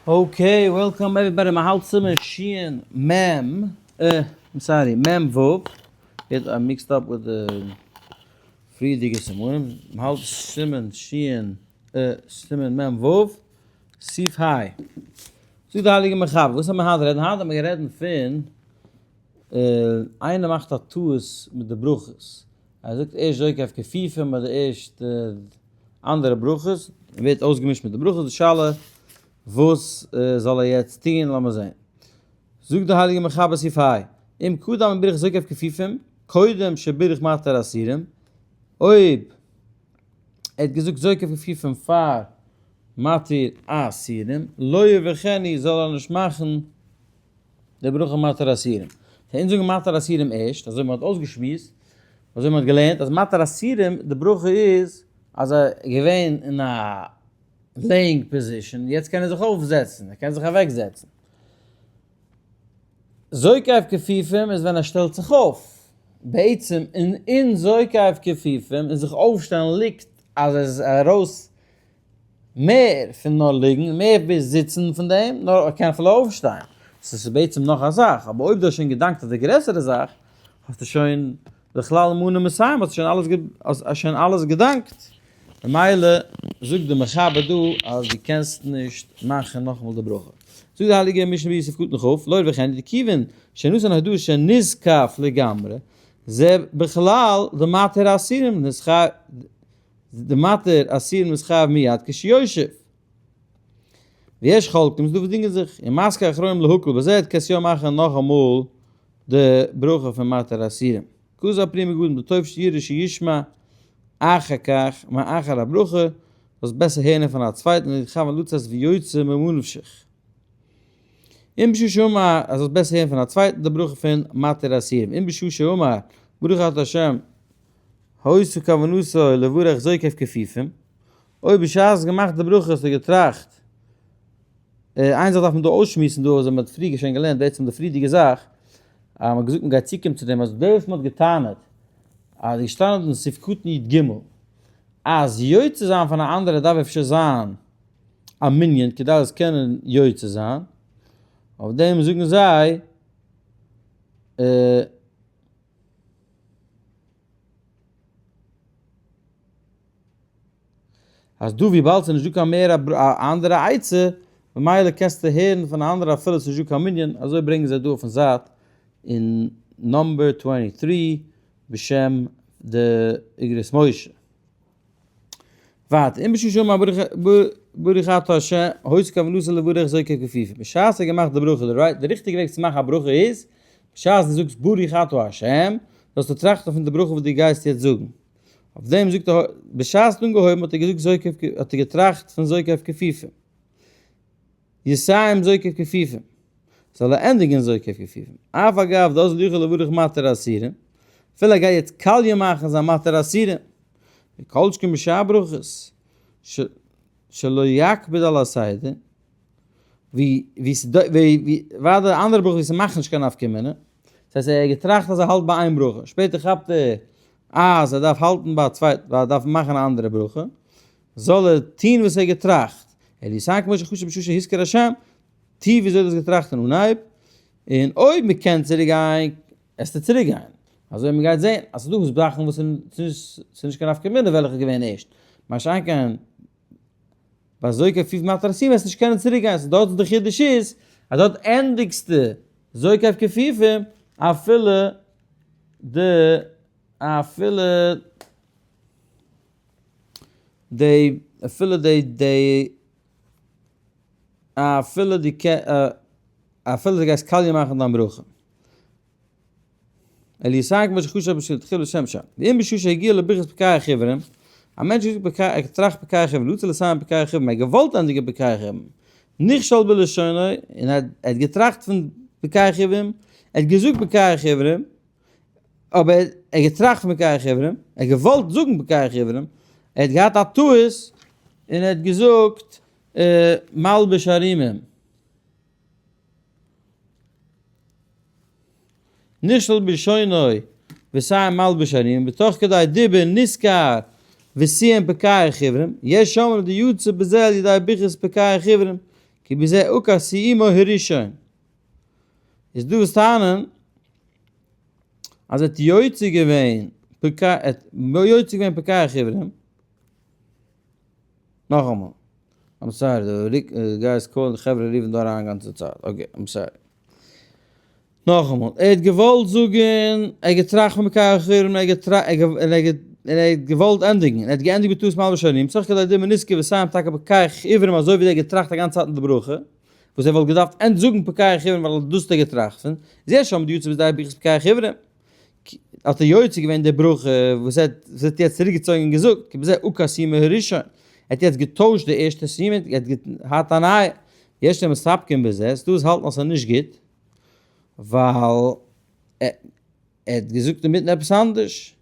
Okay, welcome everybody, מען האלט סימן שין מ, I'm sorry, מ ו, get I mixed up with the פריערדיגע סימנים, מען האלט סימן שין, סימן מ ו, סעיף ה'. זאגט די הייליגע מחבר, וואס האט מען היינט רעדן? היינט האט מען גערעדט פון איינער מאכט א טעות מיט די ברכות, ער זאגט ערשט זוקף כפופים אדער ערשט אנדערע ברכות, און ווערט אויסגעמישט מיט די ברכות, די שאלה וואס זאל ער יעצט טון, לאמיר זען. זאגט די הייליגע מחבר סעיף ה', אם קדם בירך זוקף כפופים, קודם שבירך מתיר אסירים, אויב ער האט געזאגט זוקף כפופים פאר מתיר אסירים, לא יברכנו זאל ער נישט מאכן די ברכה מתיר אסירים. סא אונז זאגן מתיר אסירים ערשט, אזוי מען האט אויסגעשמועסט, אזוי מען האט געלערנט אז מתיר אסירים די ברכה איז אז ער איז געווען אין א laying position, יעצט קען ער זיך אויפזעצן, ער קען זיך אוועקזעצן. זוקף כפופים איז ווען ער שטעלט זיך אויף. בעצם אין אין זוקף כפופים אין זיך אויפשטעלן ליגט אז ער איז ארויס מער פון נאר ליגן, מער ווי זיצן פון דעם, נאר ער קען אפילו אויפשטיין. סאו ס'איז בעצם נאך א זאך, אבער אויב דו האסט שוין געדאנקט אויף די גרעסערע זאך, האסטו שוין בכלל מנה מסיים, האסט שוין אלעס האסט שוין אלעס געדאנקט. ממילא זאגט די מחבר דא אז דו קענסט נישט מאכן נאכאמאל די ברכה. זאגט די הייליגע משנה ברורה סעיף קטן כ', לא וכן דכיוון שנתן הודאה שנזקף לגמרי, זה בכלל דמתיר אסירים נזכר די מתיר אסירים נתחייב מיד כשיושב. ויש חולקים ס'דא וואס דינגען זיך, און משכיל אחרונים להקל בזה קענסט יא מאכן נאכאמאל די ברכה פון מתיר אסירים. כזה הפרי מגדים דטוב שיראה שישמע אחר כך מאחר הברכה, זאלסט בעסער הערן פון א צווייטן און יכוון לצאת ויוצא ממה נפשך. אם בשעה שאמר אז זאלסט בעסער הערן פון א צווייטן די ברכה פון מתיר אסירים. אם בשעה שאמר ברוך אתה ה' היתה כוונתו לברך זוקף כפיפים, אויב בשעת געמאכט די ברכה האסטו געטראכט, איין זאך דארף מען דא אויסשמועסן דא, אזוי מען האט פריער שוין געלערנט בעצם די פריערדיגע זאך, אז מען האט געזאגט מען גייט צוקומען צו דעם, אז דער וואס מען האט געטענה'ט אז איז געשטאנען אין סעיף קטן י ג, אז יוצא זיין פון א אנדערע דארף אפשר זיין א מנין כדי עס קענען יוצא זיין, אויף דעם זאגן זיי, אז דא וויבאלד ס'איז נישט דא קיין מער א אנדערע עצה, ממילא קענסטו הערן פון א אנדערע אפילו ס'איז נישט דא קיין מנין, אזוי ברענגען זיי דא אויפן זייט אין number twenty three בשם די אגרות משה. ווייטער, אם בשעה שאמר ברוך אתה ה' היתה כוונתו לברך זוקף כפיפים, בשעת ער האט געמאכט די ברכה, די ריכטיגע וועג צו מאכן א ברכה איז, בשעת דו זאגסט ברוך אתה ה', זאלסטו טראכטן פון די ברכה וואס דו גייסט יעצט זאגן. אויף דעם זאגט ער, בשעת אנגעהויבן האט ער געזאגט זוקף, האט ער געטראכט פון זוקף כפיפים. יסיים זוקף כפיפים. זאל ער ענדיגן זוקף כפיפים. אף אגב דאס ליכא לברך מתיר אסירים. אפילו ער גייט יעצט קאליע מאכן זיין מתיר אסירים. וכל שכן בשאר ברכות שלא יקפיד על הסדר. ווי ווי ווי ווייטער אנדערע ברכות ווי ס'מאכט נישט קיין נפקא מינה. דאס הייסט ער האט געטראכט אז ער האלט ביי איין ברכה, שפעטער כאפט ער אז ער דארף האלטן ביי א צווייטע, ווייל ער דארף מאכן א אנדערע ברכה, זאל ער טון וואס ער האט געטראכט, אלא יסיים כמו שחשב בשעה שהזכיר השם, טו וויאזוי דו האסט געטראכט אין אנהייב, און אויב מען קען צוריק גיין, עסטו צוריק גיין. אזוי מען גייט זען אז ס'איז דא זאכן וואס ס'איז נישט קיין נפקא מינה וועלכע איז געווען ערשט, מה שאין כן ביי זוקף כפיפים מתיר אסירים וועסטו נישט קענען צוריק גיין, סאו דארט איז די חידוש איז אז דארט ענדיגסטו זוקף כפיפים אפילו די אפילו די אפילו די די אפילו די אפילו די גייסט קאליע מאכן דיין ברכה. אל יסייג מה שחשב בשביל תחילה לשם שם. ואם בשעה שהגיע לברכת פקח חיוורים, א מענטש זאגט פקח, ער טראכט פקח חיוורים, רצה לסיים פקח חיוורים, ער האט געוואלט ענדיגן פקח חיוורים, נכשל בלשונו, און ער האט געטראכט פון פקח חיוורים, ער האט געזאגט פקח חיוורים, אבער ער האט געטראכט פון פקח חיוורים, ער האט געוואלט זאגן פקח חיוורים, ער האט געהאט א טעות, און ער האט געזאגט מלבש ערומים. נכשל בלשונו וסיים מלבש ערומים ותוך כדי דיבור נזכר וסיים פקח חיוורים, יש אומרים דיוצא בזה על ידי ברכת פקח חיוורים, כי. כי בזה עקר סיומו הראשון. איז דא וואס טענה'ן אז ער האט יוצא געווען פקע, ער האט יוצא געווען פקח עיוורים. נאכאמאל, I'm sorry, די guys call ן, די חברה רופן דא אריין גאנצע צייט, okay, I'm sorry. נאכאמאל, ער האט געוואלט זאגן, ער האט געטראכט פון פקח עיוורים, ער האט געוואלט ענדיגן, ער האט געענדיגט בטעות מלבש ערימים, סך הכל די מניסקי וסיים טאקע פקח עיוורים אזוי ווי ער האט געטראכט א גאנצע צייט אין די ברכה, וואס ער וואלט געדארפט ענד זאגן פקח עיוורים ווייל דאס האט ער געטראכט פון, זה שם די יוצא בשדה ברכת פקח עיוורים. האט ער יוצא געווען די ברכה וואס ער האט יעצט צוריק געצויגן און געזאגט, כי בזה עקר סיומו הראשון, ער האט יעצט געטוישט די ערשטע סיום, ער האט געהאט א נייע, יש המסתפקים בזה, ס'דא וואס האלטן אז ס'איז נישט גוט, ווייל ער האט געזאגט אינמיטן עפעס אנדערש,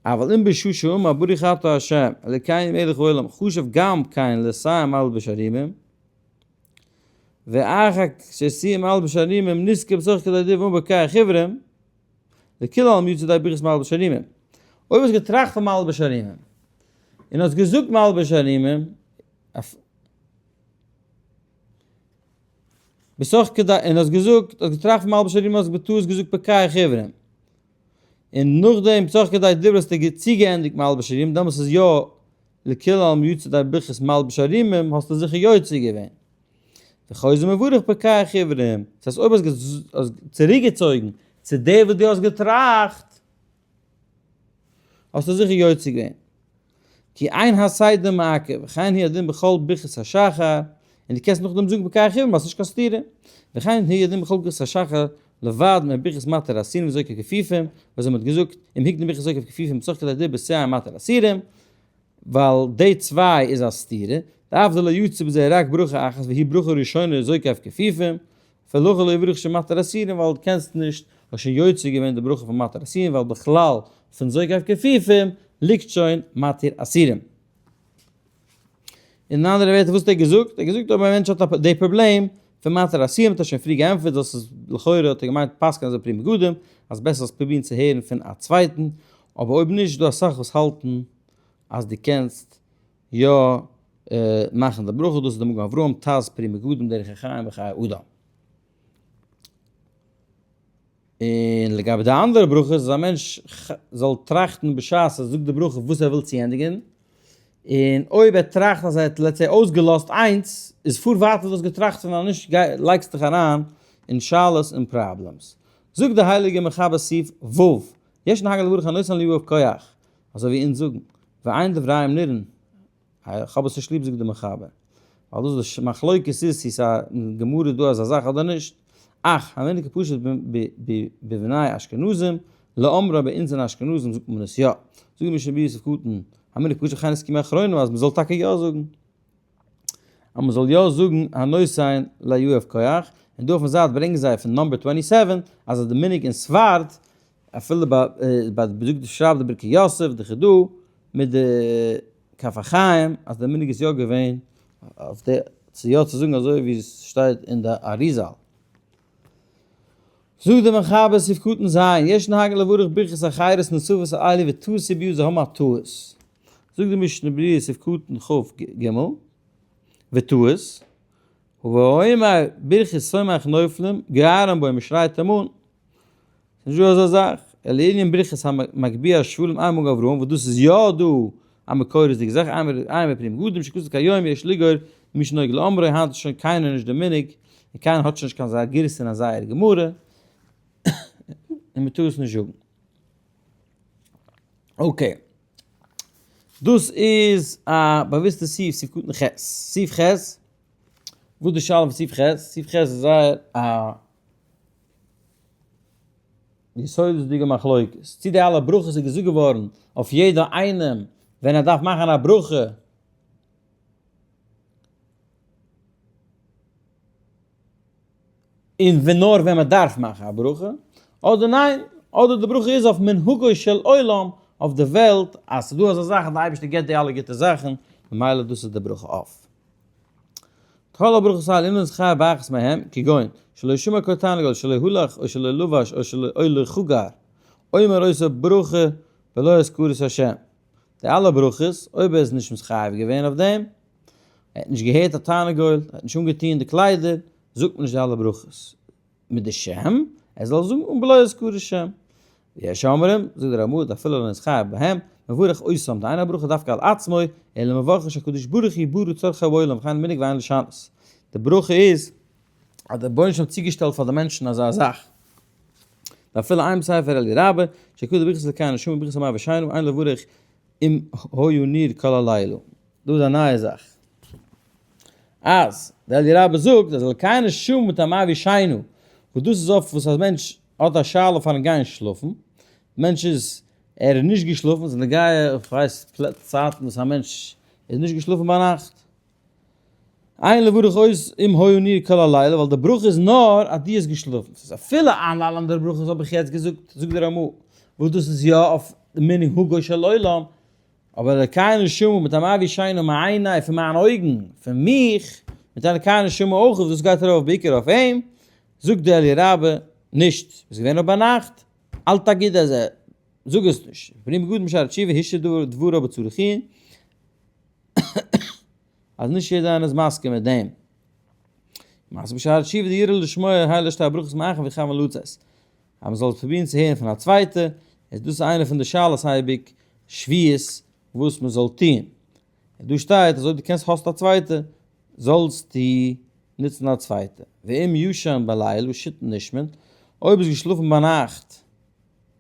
אבל אם בשעה שאמר ברוך אתה ה' אלוקינו מלך העולם חשב גם כן לסיים מלבש ערימים, ואחר שסיים מלבש ערימים נזכר בתוך כדי דיבור בקר חיוורים, לכולי עלמא יצא ידי ברכת מלבש ערימים. אויב האסט געטראכט פון מלבש ערימים, און האסט געזאגט מלבש ערימים, בתוך כדי, און האסט געזאגט, האסט געטראכט פון מלבש ערימים האסט בטעות געזאגט פקח עיוורים. און נאכדעם בתוך כדי דיבור האסטו צוגעענדיגט מלבש ערימים, דעמאלס איז יא לכולי עלמא יצא ידי ברכת מלבש ערימים, האסטו זיכער יוצא געווען. וחוזר מברך פוקח עיוורים, דאס הייסט אויב האסט צוריקגעצויגן צו דער וואס דו האסט געטראכט, האסטו זיכער יוצא געווען. כי אין הסדר מעכב, וכן הוא הדין בכל ברכת השחר, און דו קענסט נאכדעם זאגן פוקח עיוורים ווייל ס'נישט קיין סתירה. וכן הוא הדין בכל ברכת השחר לבד מברכת מתיר אסירים וזוקף כפיפים, וואס מען האט געזאגט אם הקדים ברכת זוקף כפיפים בתוך כדי דיבור סיי מתיר אסירים, ווייל די צוויי איז א סתירה, דאף דלא יצא בזה רק ברכה אחת והיא ברכה ראשונה זוקף כפיפים, ולכן לא יברך שמתיר אסירים ווייל דו קענסט נישט, האסט שוין יוצא געווען די ברכה פון מתיר אסירים ווייל בכלל פון זוקף כפיפים ליגט שוין מתיר אסירים. אין אנדערע ווערטער וואס האט ער געזאגט? ער האט געזאגט אויב א מענטש האט די פראבלעם פון מתיר אסירים האט ער שוין פרי געענטפערט דאס איז לכאורה האט ער געמיינט פסק'ען אזוי פרי מגדים אז בעסער זאלסט פרובירן צו הערן פון א צווייטן אבער אויב נישט איז דא אסאך וואס האלטן אז דו קענסט יא מאכן די ברכה דאס איז די מגן אברהם טז פרי מגדים דרך החיים וחיי אדם. און לגבי די אנדערע ברכות אז א מענטש זאל טראכטן בשעת ער זאגט די ברכה וואס ער וויל צוענדיגן, און אויב ער טראכט אז ער האט let's say אויסגעלאזט איינס, איז פאר ווייטער דאס געטראכט פון אז נישט גיי לייגסט דיך אריין אין שאלות און problems. זאגט די הייליגע מחבר סעיף ו', יש נהגה לברך הנותן ליהב כח, אזוי ווי אונז זאגן, ואין דבריהם נראין, איך האב עס נישט ליב זאגט די מחבר, ווייל דאס די מחלוקת איז צו ס'איז א גמרא דא אזא זאך אדער נישט, אך המנהג פשוט בבני אשכנזים, לאמרה ביי אונז אין אשכנזים זאגט מען עס יא, זאגט די משנה ברורה סעיף קטן, המנהג פשוט וכן הסכימו אחרונים אז מ'זאל טאקע יא זאגן, אז מ'זאל יא זאגן הנותן ליהב כח, און דא אויפן זייט ברענגען זיי פון number twenty seven אז די מנהג אין ספרד אפילו ביי ביי די שרייבט די ברכי יוסף די חידא מיט די כף החיים אז די מנהג איז יא געווען אויף די צו יא צו זאגן אזוי ווי עס שטייט אין די אריזל. זאגט די מחבר סעיף קטן ז' יש נהגין לברך ברכות אחרות נוספות על אלו וטעות ביו זיי האבן א טעות. זאגט די משנה ברורה סעיף קטן כ ג וטעות והאומר ברכת סומך נופלים גוערין בו מ'שרייט אים אן. ס'נישט דא אזא זאך, אלא לענין ברכת המגביה שפלים עין מגן אברהם, וואס דאס איז יא דא א מקורות'דיגע זאך, עיין בפרי מגדים שכתוב כהיום יש לגעור מי שנוהג לאמרו, היינט איז שוין קיינער נישט די מנהג, און קיינער האט שוין נישט קיין אזא גירסא אין אזייער גמרא, און מ'טאר עס נישט זאגן. okay. דאס איז א באוויסטע סעיף, סעיף קטן ח'. סעיף ח', וואס איז די שאלה פון סעיף ח'? סעיף ח' איז זייער א יסודות'דיגע מחלוקת, צי די אלע ברכות איז געזאגט געווארן אויף יעדע איינעם ווען ער דארף מאכן א ברכה, און ווען נאר ווען מען דארף מאכן א ברכה, אדער ניין, אדער די ברכה איז אויף מנהגו של עולם, אויף די וועלט, אז ס'דא אזא זאך אז די אייבערשטער געבט די אלע גוטע זאכן, ממילא דאס איז די ברכה אויף. כל הברכות האלה אינן זכאי באחת מהם, כגון, שלא שמע קול תרנגול, שלא הלך או שלא לבש או שלא או לא חגר, אומר עושה ברכה בלא הזכרת השם. די אלע ברכות, אויב ער איז נישט מתחייב געווען אויף דעם, ער האט נישט געהערט א תרנגול, ער האט נישט אנגעטוען די קליידער, זאגט מען נישט די אלע ברכות מיט די שם, ער זאל זאגן אן בלויז הזכרת שם. ויש אומרים, זאגט דער רמ"א, אפילו לא נתחייב בהם, מברך אותם, דאין הברכה דווקא על עצמו, אלא מברך שהקדוש ברוך הוא ברא צרכי העולם וכן מנהג ואין לשנות. די ברכה איז אז דער רבונו של עולם האט צוגעשטעלט פאר די מענטשן אזא זאך. ואפילו אין בספר אלי' רבה, שכתוב ברכת אלקי הנשמה וברכת המעבר שינה, אין לברך אם היה ניר כל הלילה. דא איז א נייע זאך. אז דער אלי' רבה זאגט אז אלקי הנשמה מיט המעבר שינה, וואס דאס איז אויף וואס א מענטש האט א שאלה פארן גיין שלאפן, מענטש איז ער איז נישט געשלאפן, ס'איז נוגע איך ווייס צייטן וואס א מענטש איז נישט געשלאפן ביינאכט, אין לברך אותם אם היה נר כל הלילה, ווייל די ברכה איז נאר אז דו האסט געשלאפן, ס'איז אפילו אלע אנדערע ברכות האב איך יעצט געזאגט, זאגט דער רמ"א, וואס דאס איז יא אויף מנהגו של עולם, אבער אלקי נשמה מיט א מביא שינה מעיני פון מיין אויגן, פון מיך, מיט אלקי נשמה אויך, וואס דאס גייט ארויף בעיקר אויף אים, זאגט די אלי' רבה, נישט, ביסט געווען נאר ביינאכט, אל תגיד אז ער, זאג עס נישט, פרי מגדים שערי תשובה השאיר דברו בצריכין, אז נישט יעדער איינער איז מסכים מיט דעם. מעשה בשערי תשובה די יראה לשמוע היי לשתי הברכות מאחר וכוון לצאת. אז מען זאל עס פרובירן צו הערן פון א צווייטע, איז דאס איינע פון די שאלות אייביג שבועות וואס מען זאל טון. דא שטייט אז אויב דו קענסט האסט א צווייטע, זאלסטו נוצן א צווייטע. ואם ישן בלילה שיתין נשמין, אויב איז געשלאפן ביינאכט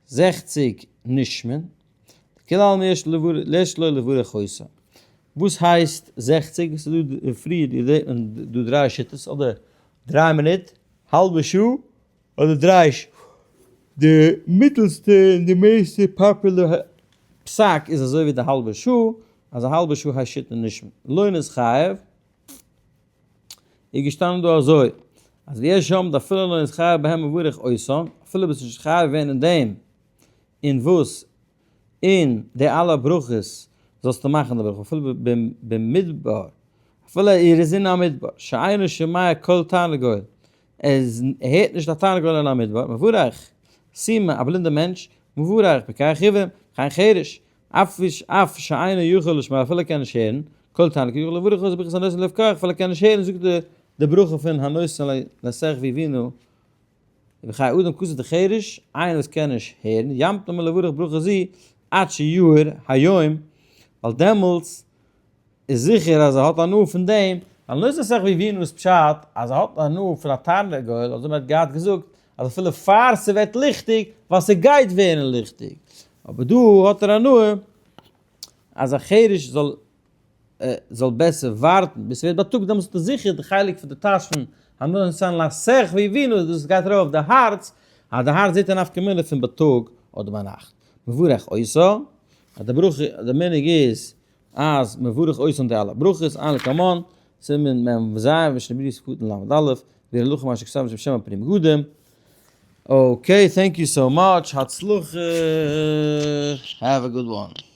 60 נשמין, דכולי עלמא יש לו לברך אותה. וואס הייסט 60? ס'איז דא פריער דא דריי שיטות, אדער 3 מינוט, האלבע שעה, אדער 3 שעה. די מיטעלסטע און די מערסטע popular פסק איז אזוי ווי די האלבע שעה, אז א האלבע שעה הייסט שיתין נשמין. לא נתחייב איז געשטאנען דא אזוי, אז ויש שם דאפילו לא נתחייב בהם מברך אותם, אפילו ביסט נישט חייב געווען אין דעם, אין וואס? אין די אלע ברכות זאלסטו מאכן די ברכה, אפילו במדבר, אפילו ער איז אין א מדבר, שאינו שומע קול תרנגול, ער הערט נישט א תרנגול אין א מדבר, מברך, סומא, א בלינדע מענטש, מברך, פיקח עיוור, וכן חרש, אף שאינו יכול לשמוע, אפילו ער קען נישט הערן, קול תרנגול יכול לברך אותו ברכת הנותן לב כח, אפילו ער קען נישט הערן, זאגט די ברכה פון הנותן לשכוי ויבינו, ובחיי אדם כתוב די חרש, איינער וואס קען נישט הערן, ימתין מלברך ברכה זו עד שיאיר היום, ווייל דעמאלטס איז זיכער אז ער האט הנאה פון דעם, ווייל נוסח סך ווי ווינו איז פשט אז ער האט הנאה פון א תרנגול, אזוי מען האט געהאט געזאגט אז אפילו פאר ס'ווערט ליכטיג, ווייל ס'גייט ווערן ליכטיג, אבער דא האט ער הנאה אז א חרש זאל זאל בעסער ווארטן ביז ס'ווערט בייטאג, דעמאלטס האט ער זיכער די חלק פון די טייטש פון הנותן לשכוי ויבינו, דאס גייט ארויף אויף די הארץ, אז די הארץ זעט א נפקא מינה פון בייטאג אדער ביינאכט. מברך אותה, אז די ברכה, די מנהג איז אז מברך אותה די אלע ברכות, אין לקמן, סימן מ ז, משנה ברורה סעיף קטן ל', ביאור הלכה מה שכתב בשם הפרי מגדים. okay, thank you so much, הצלחה, have a good one.